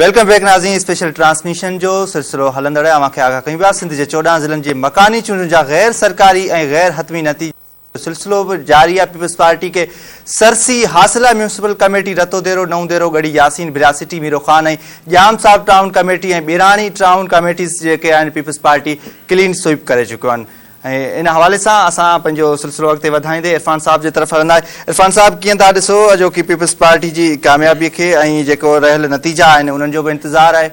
Welcome back ناظرين special transmission جو سلسلو هلندڙ آهي اوهان کي آگاهه ڪيون پيا سنڌ جي 14 ضلعن جي مڪاني چونڊن جا غير سرڪاري ۽ غير حتمي نتيجن جو سلسلو به جاري آهي پيپلز پارٽي کي سرسي حاصل آهي ميونسپل ڪميٽي رتو ديرو نئون ديرو ڳڙهي ياسين ڀريا سٽي ميرو Khan ۽ Jam Sahib town committee ۽ Berani town committees جيڪي آهن پيپلز پارٽي ڪلين سوئيپ ڪري چڪيو آهن ۽ ان حوالي سان اسان پنهنجو سلسلو اڳتي وڌائيندي عرفان صاحب جي طرف هلندا عرفان صاحب ڪيئن ٿا ڏسو اڄوڪي پيپلز پارٽي جي ڪاميابي کي ۽ جيڪو رهيل نتيجا آهن انهن جو به انتظار آهي.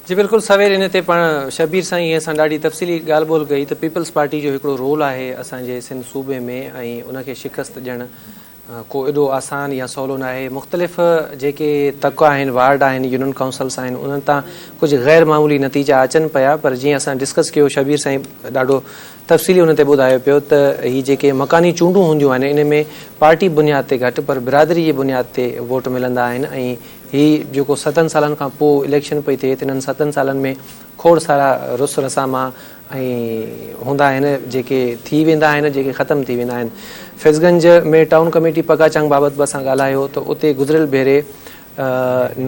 جي بلڪل سوير ان تي پاڻ شبير سائين اسان ڏاڍي تفصيلي ڳالهه ٻولهه ڪئي ته پيپلز پارٽي جو هڪڙو رول آهي اسان جي سنڌ صوبي ۾ ۽ ان کي شڪست ڏيڻ ڪو ايڏو آسان يا سولو ناهي. مختلف جيڪي تڪ آهن، وارڊ آهن، يونين ڪائونسلز آهن انهن تان ڪجهه غير معمولي نتيجا اچن پيا پر جيئن اسان ڊسڪس ڪيو شبير سائين ڏاڍو تفصيلي ان تي ٻڌايو پيو ته هي جيڪي مڪاني چونڊون هونديون آهن ان ۾ پارٽي بنياد تي گهٽ پر برادري جي بنياد تي ووٽ ملندا آهن ۽ هي جيڪو ستن سالن کان پوء اليڪشن پئي ٿئي ته انهن ستن سالن ۾ کوڙ سارا رس رساما ۽ هوندا آهن جيڪي ٿي ويندا آهن جيڪي ختم ٿي ويندا آهن. فيض گنج ۾ ٽائون ڪميٽي پگا چانگ بابت به اسان ڳالهايو ته اتي گذريل ڀيري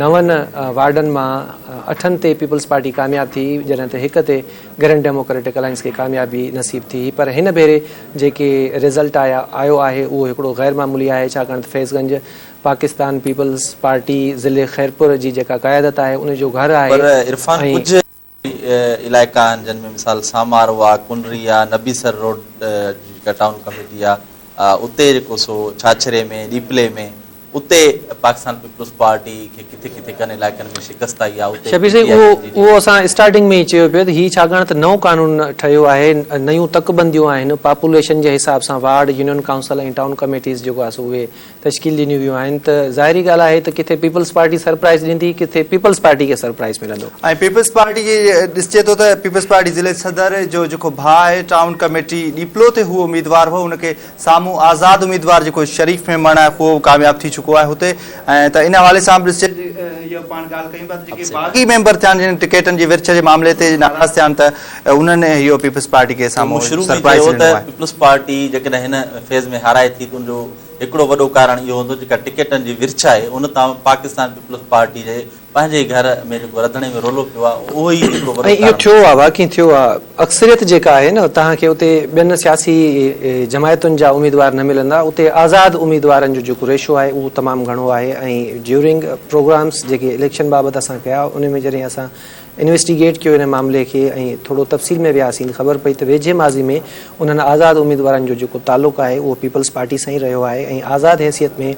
نون وارڊن مان اٺن تي پيپلز پارٽي ڪامياب ٿي جڏهن ته هڪ تي گرينڊ ڊيموڪريٽڪ الائنس کي ڪاميابي نصيب ٿي پر هن ڀيري جيڪي رزلٽ آيا آيو آهي اهو هڪڙو غير معمولي آهي ڇاڪاڻ ته فيض گنج پاڪستان پيپلز پارٽي ضلعي خيرپور جي جيڪا قيادت آهي ان جو گهر آهي پر عرفان ۽ ڪجهه علائقا آهن جن ۾ مثال سامارو آ، ڪنري آ، نبي سر روڊ جي جيڪا ٽائون ڪميٽي آ اتي جيڪو سو ڇاڇري ۾ ڏيپلي ۾ اتي پاڪستان پيپلز پارٽي کي ڪٿي ڪٿي ڪن علائقن ۾ شڪست آئي آ اتي شبير پي سائين ٽي آء اهو کي جي ڊي اهو اسان اسٽارٽنگ ۾ ئي چيو پيو ته هي ڇاڪاڻ ته نئون قانون ٺهيو آهي نيون تڪ بنديون آهن پاپوليشن جي حساب سان ward union council ۽ town committees جيڪو آهي سو اهي تشڪيل ڏنيون ويون آهن ته ظاهري ڳالهه آهي ته ڪٿي پيپلز پارٽي سرپرائز ڏيندي ڪٿي پيپلز پارٽي کي سرپرائز ملندو. ۽ پيپلز پارٽي جي ڏسجي ٿو ته پيپلز پارٽي ضلعي صدر جو جيڪو ڀاء آهي ٽائون ڪميٽي ڏيپلو تي هو اميدوار هو ان کي سامهون آزاد اميدوار جيڪو شريف ميمڻ آهي اهو ڪامياب ٿي چڪو آهي هتي ۽ ته ان حوالي سان به ڏسجي اهو پاڻ ڳالهه ڪيون پيا ته جيڪي باغي ميمبر ٿيا آهن جن ٽڪيٽن جي ورڇ جي معاملي تي ناراض ٿيا آهن ته انهن اهو پيپلز پارٽي کي مون سامهون شروع ۾ سرپرائز چيو ڏنو ته آهي. پيپلز پارٽي جيڪڏهن هن فيز ۾ هارائي ٿي ته ان جو هڪڙو وڏو ڪارڻ اهو هوندو جيڪا ٽڪيٽن جي ورڇ آهي ان تان پاڪستان پيپلز پارٽي جي پنهنجي ئي گهر ۾ جيڪو رڌڻي ۾ رولو پيو آهي اهو ئي هڪڙو وڏو ۽ اهو ڪارڻ ٿيو آهي واقعي ٿيو آهي اڪثريت جيڪا آهي نه توهان کي اتي ٻين سياسي جماعتن جا اميدوار نه ملندا اتي آزاد اميدوارن جو جيڪو ريشو آهي اهو تمام گهڻو آهي ۽ ڊيورنگ پروگرامس جيڪي اليڪشن بابت اسان ڪيا ان ۾ جڏهن اسان انويسٽيگيٽ ڪيو ان معاملي کي ۽ ٿورو تفصيل ۾ وياسين ته خبر پئي ته ويجهي ماضي ۾ انهن آزاد اميدوارن جو جيڪو تعلق آهي اهو پيپلز پارٽي سان ئي رهيو آهي ۽ آزاد حيثيت ۾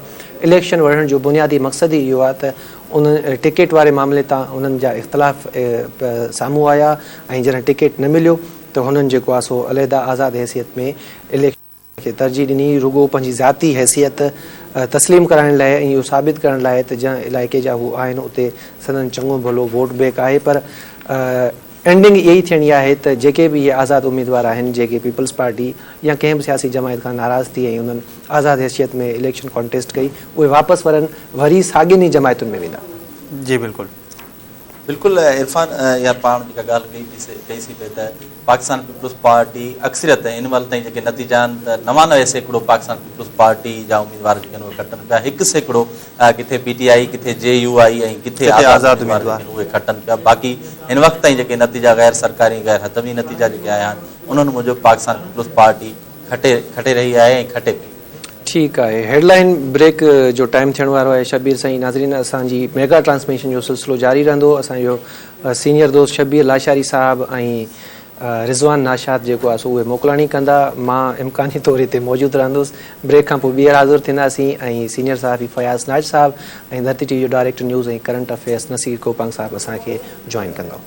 اليڪشن وڙهڻ جو بنيادي مقصد ئي اهو آهي ته ان ٽڪيٽ واري معاملي تان انهن جا اختلاف سامهون آيا ۽ جڏهن ٽڪيٽ نه مليو ته هنن جيڪو آهي سو عليحده آزاد حيثيت ۾ اليڪشن کي ترجيح ڏني رڳو پنهنجي ذاتي حيثيت تسليم ڪرائڻ لاء ۽ اهو ثابت ڪرڻ لاء ته جنهن علائقي جا هو آهن اتي سندن چڱو ڀلو ووٽ بيڪ آهي پر اينڊنگ اها ئي ٿيڻي آهي ته جيڪي به اهي آزاد اميدوار آهن جيڪي پيپلز پارٽي يا ڪنهن به سياسي جماعت کان ناراض ٿي ۽ انهن آزاد حيثيت ۾ اليڪشن ڪانٽيسٽ ڪئي اهي واپس ورن وري ساڳين ئي جماعتن ۾ ويندا. جي بلڪل. بلڪل عرفان اها پاڻ جيڪا ڳالهه ڪئي پئي سي ڪئي سي پئي ته پاڪستان پيپلز پارٽي اڪثريت ۽ هن مهل تائين جيڪي نتيجا آهن ته 99% پاڪستان پيپلز پارٽي جا اميدوار جيڪي آهن اهي کٽن پيا 1% ڪٿي پي ٽي آء ڪٿي جي يو آء ۽ ڪٿي آزاد اميدوار جيڪي آهن اهي کٽن پيا باقي هن وقت تائين جيڪي نتيجا غير سرڪاري ۽ غير حتمي نتيجا جيڪي آيا آهن انهن موجب پاڪستان پيپلز پارٽي کٽي کٽي رهي آهي ۽ کٽي پئي. ٺيڪ آهي هيڊ لائين بريڪ جو ٽائيم ٿيڻ وارو آهي شبير سائين ناظرين اسان جي ميگا ٽرانسميشن جو سلسلو جاري رهندو اسان جو سينيئر دوست شبير لاشاري صاحب ۽ رضوان ناشاد جيڪو آهي سو اهي موڪلاڻي ڪندا مان امڪاني طور هتي موجود رهندس بريڪ کان پوء ٻيهر حاضر ٿينداسين ۽ سينيئر صحافي فياض ناز صاحب ۽ ڌرتي ٽي وي جو director news ۽ current affairs Naseer Gopang صاحب اسان کي جوائن ڪندو.